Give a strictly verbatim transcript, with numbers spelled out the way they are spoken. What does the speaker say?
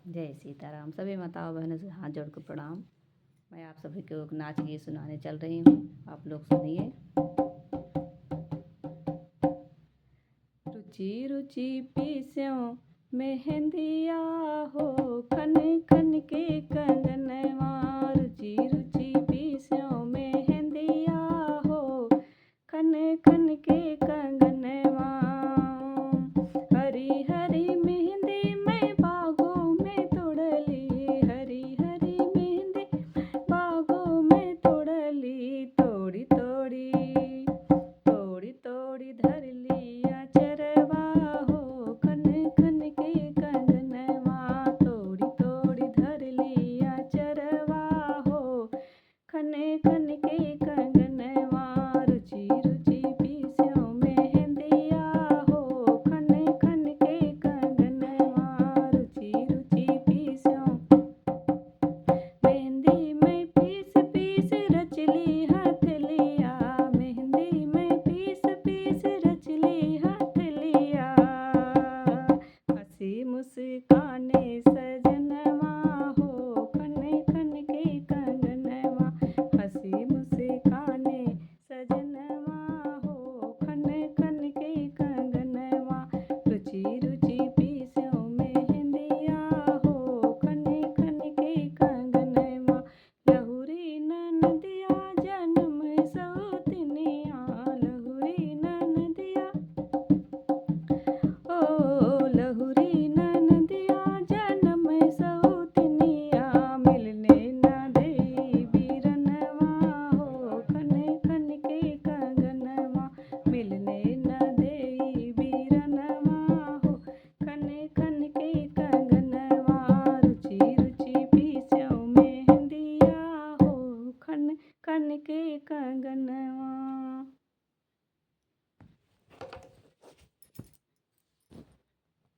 जय सीताराम। सभी माताओं बहनों से हाथ जोड़ के प्रणाम। मैं आप सभी को एक नाच गीत सुनाने चल रही हूँ, आप लोग सुनिए। रुचि रुचि पीस्यों मेहंदिया हो, खन खन के कंगनवा। रुचि रुचि पीस्यों मेहंदिया हो, खन खन के कंगनवा। हरी हरी मेहंदी मैं बागों में तोड़ली, हरी हरी मेहंदी बागों में तोड़ली। तोड़ी तोड़ी, तोड़ी तोड़ी धर लिया चरवा हो, खन खन के कंगनवा। तोड़ी तोड़ी धर लिया चरवा हो, खन खन के कंगनवा। रुचि रुचि पीस्यों मेहंदिया हो, खन खन के कंगनवा। रुचि रुचि पीस्यों मेहंदी मैं पीस पीस रचली हथलिया, मेहंदी मैं पीस पीस रचली हथलिया। हँसी मुस्काने सजनवा हो, खन खन के कंगनवा। हँसी मुस्काने सजनवा हो, खन खन के कंगनवा। रुचि रुचि पीस्यों मेहंदिया हो, खन खन के कंगनवा। लहुरी ननदिया जनम सौतनिया, लहुरी ननदिया। ओ लहुरी ननदिया जनम सौतनिया, मिलने ना देई बीरनवा हो, खन खन के कंगनवा। मिलने ना देई बीरनवा हो, खन खन के कंगनवा। रुचि रुचि पीस्यों मेहंदिया हो, खन खन के कंगनवा।